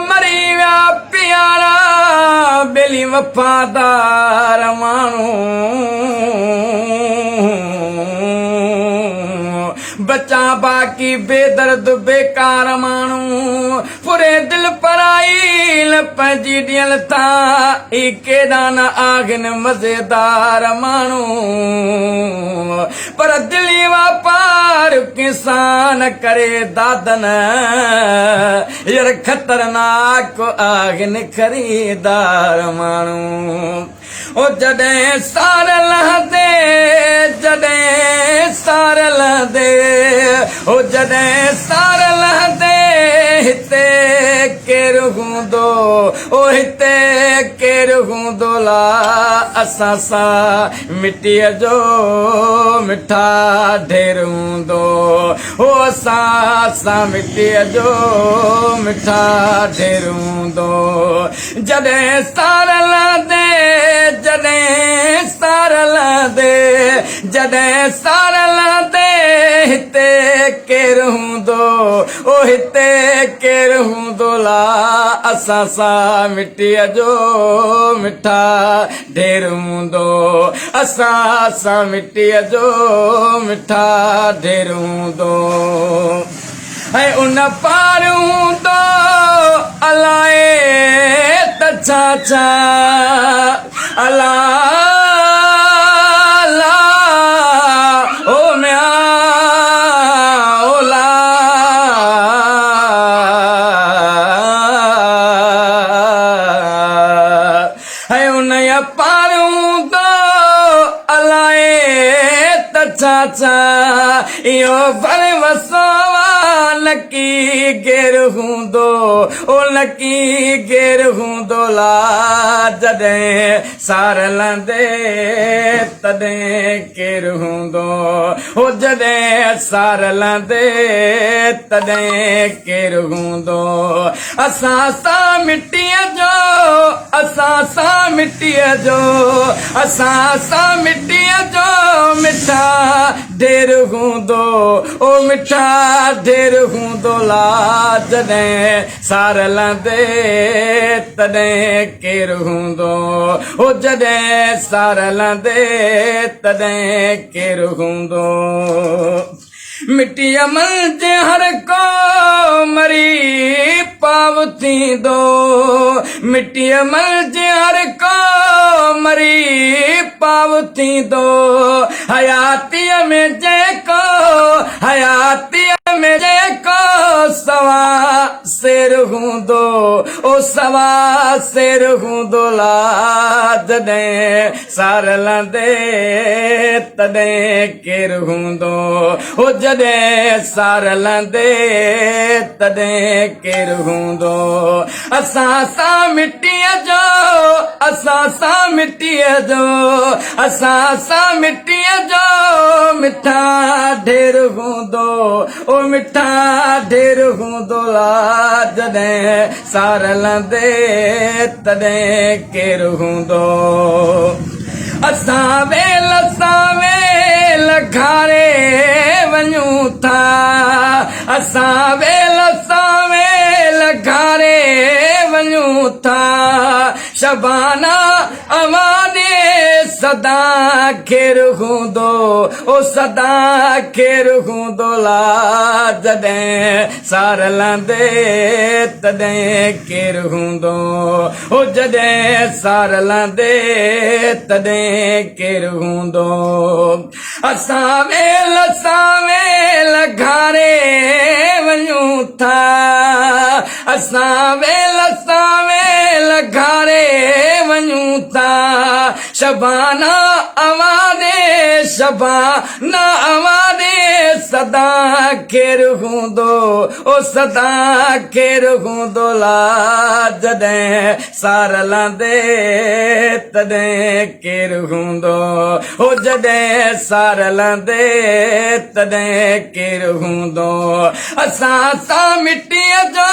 مري ويا پيارا ٻيلي وفادار ماڻهو بچا باقي بي درد بيڪار ماڻهو پوري دل پرائي نه پنهنجي ڏيل ٿا اي ڪيڏا نه آهن مزيدار ماڻهو پر دلي واپار ڪنهن سان نه ڪري دادن ير خطرناڪ آهن خريدار ماڻهو او جڏهن سار لهندي جڏهن سار لهندي او جڏهن سار لهندي هتي ڪير هوندو او هتي ڪير هوندو لا اسان سان مٽيء جو مٺا ڍير هوندو هو اسان سان مٽيء جو مٺا ڍير هوندو جڏهن سار لهندي جڏهن سار لهندي جڏهن سار لهندي هتي ڪير هوندو او هتي ڪير هوندو لا اسان سان مٽيء جو مٺا ڍير هوندو اسان سان مٽيء جو مٺا ڍير هوندو ۽ ان پار هوندو الائي ته ڇا ڇا الا لا او ميان او لا ۽ انهيء پار هوندو الائي ته ڇا ڇا اهو ڀر وسو آ نڪي غير هوندو او نڪي غير هوندو لا جڏهن سار لهندي تڏهن ڪير هوندو او جڏهن سار لهندي تڏهن ڪير هوندو اسان سان مٽيء جو، اسان سان مٽيء جو، اسان سان مٽيء جو مٺا ڍير هوندو، او مٺا ڍير هوندو لا جڏهن سار لهندي تڏهن ڪير هوندو، او جڏهن سار لهندي تڏهن ڪير هوندو. مٽيء منجهه هر ڪو مري پاء ٿيندو، مٽيء منجهه هر ڪو مري پاء ٿيندو، حياتيء ۾ جيڪو، حياتيء ۾ جيڪو سوا سير هوندو، او سوا سير هوندو لا جڏهن سار لهندي تڏهن ڪير هوندو هو جڏهن سار لهندي تڏهن ڪير هوندو اسان سان مٽيء جو اسان سان مٽيء جو اسان سان مٽيء جو مٺا ڍير هوندو او مٺا ڍير هوندو لا جڏهن سار لهندي تڏهن ڪير هوندو. اسان ويل سان ويل گهاري وڃون ٿا. اسان ويل سان ويل گهاري وڃون ٿا. شبانا اوهان ڏي سدا خير هوندو او سدا خير هوندو لا جڏهن سار لهندي تڏهن ڪير هوندو او جڏهن سار لهندي تڏهن ڪير هوندو اسان ويل سان ويل گهاري وڃون ٿا اسان ويل سان ويل گهاري وڃون ٿا شبانا اوهان ڏي شبانا اوهان ڏي سدا خير هوندو او سدا خير هوندو لا جڏهن سار لهندي تڏهن ڪير هوندو او جڏهن سار لهندي تڏهن ڪير هوندو اسان سان مٽيء جو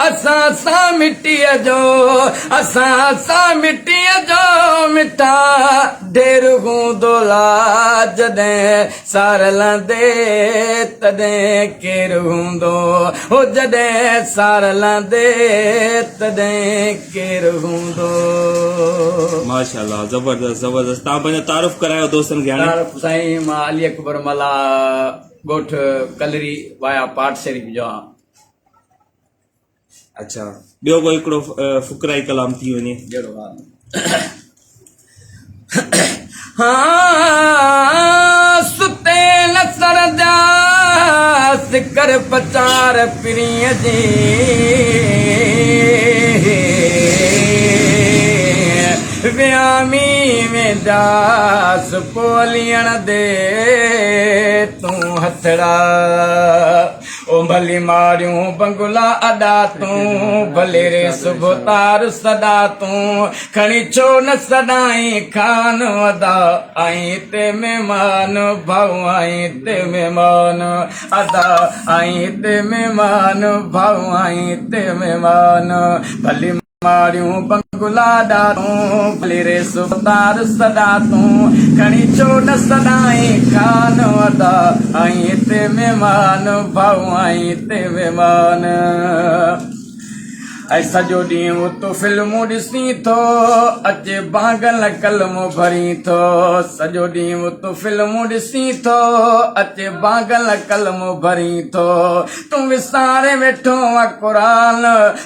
اسان سان مٽيء جو اسان سان مٽيء جو مٺا ڍير هوندو لا جڏهن سار لهندي. لهندي تڏهن ڪير هوندو هو جڏهن سار لهندي تڏهن ڪير هوندو. ماشاءالله زبردست زبردست تان پنهنجو تعارف ڪرايو دوستن کي هاڻي. تعارف سائين مان علي اڪبر ملاح ڳوٺ ڪلري وايا پاٽ شريف جو آهيان. اڇا ٻيو ڪو هڪڙو فقرائي ڪلام ٿي وڃي. جهڙو حال ها ستي نه سرجا سڪر پچار پرينء جي ويامي وينداس پوليڻ the تون هٿڙا او ڀلي ماريون بنگلا اڏا تون، ڀلي ريس ڀوتار سڏا تون، کڻي ڇو نه سڏائين خان ادا، آئين هتي مهمان ڀائو آئين هتي مهمان ادا، آئين هتي مهمان ڀائو آئين هتي مهمان، ڀلي. ماڙيون بنگلا ڏاتون، ڀلي ريس ڀوتار سڏا تون، کڻي ڇو نه سڏائين خان ادا، آئين هتي مهمان ڀائو آئين هتي مهمان. ۽ سڄو ڏينهن اتو فلمون ڏسين ٿو، اچي بانگن ڪلمو ڀرين ٿو، سڄو ڏينهن اتو فلمون ڏسين ٿو، اچي بانگن ڪلمو ڀرين ٿو، تون وساري ويٺو آن قرآن،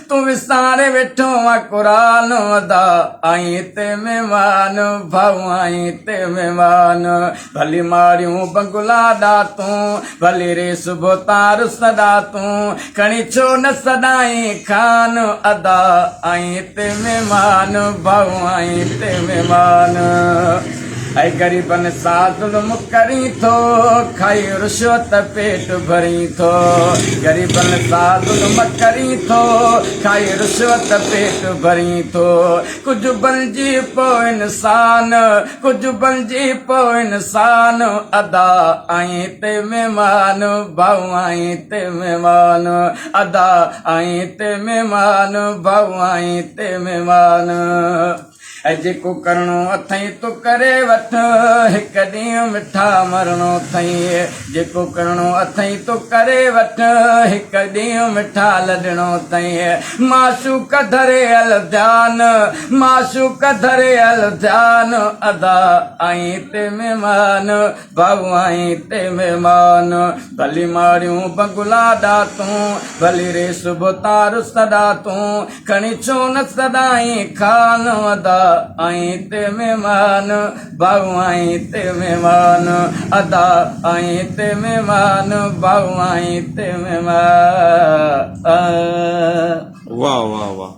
تون وساري ويٺو آن قرآن ادا آئين هتي مهمان ڀائو آئين هتي مهمان ڀلي ماڙيون بنگلا ڏا تون ڀلي ريس ڀوتار سڏا تون کڻي ڇو نه سڏائين خان ادا آئين هتي مهمان ڀائو آئين هتي مهمان. اي غريبن سان ظلم ڪرين ٿو، کائي رشوت پيٽ ڀرين ٿو. غريبن سان ظلم ڪرين ٿو، کائي رشوت پيٽ ڀرين ٿو. ڪجهه بنجي پو انسان، ڪجهه بنجي پو انسان، ادا آئين هتي مهمان، ڀائو آئين هتي مهمان، ادا آئين هتي مهمان، ڀائو آئين هتي مهمان. ۽ جيڪو ڪرڻو اٿئي تو ڪري وٺ، هڪ ڏينهن مٺا مرڻو اٿئي. جيڪو ڪرڻو اٿئي تو ڪري وٺ، هڪ ڏينهن مٺا لڏڻو اٿئي. معشوق ڌري هل ڌيان، معشوق ڌري هل ڌيان، ادا آئين تي مهمان، ڀائو آئين تي مهمان. ڀلي ماڙيون بنگلا ڏاتون، ڀلي ريس ڀوتار سڏاتون، کڻي ڇو نه سڏائين خان ادا آئين هتي مهمان ڀائو آئين هتي مهمان ادا آئين هتي مهمان ڀائو آئين هتي مهمان. واه واه واه.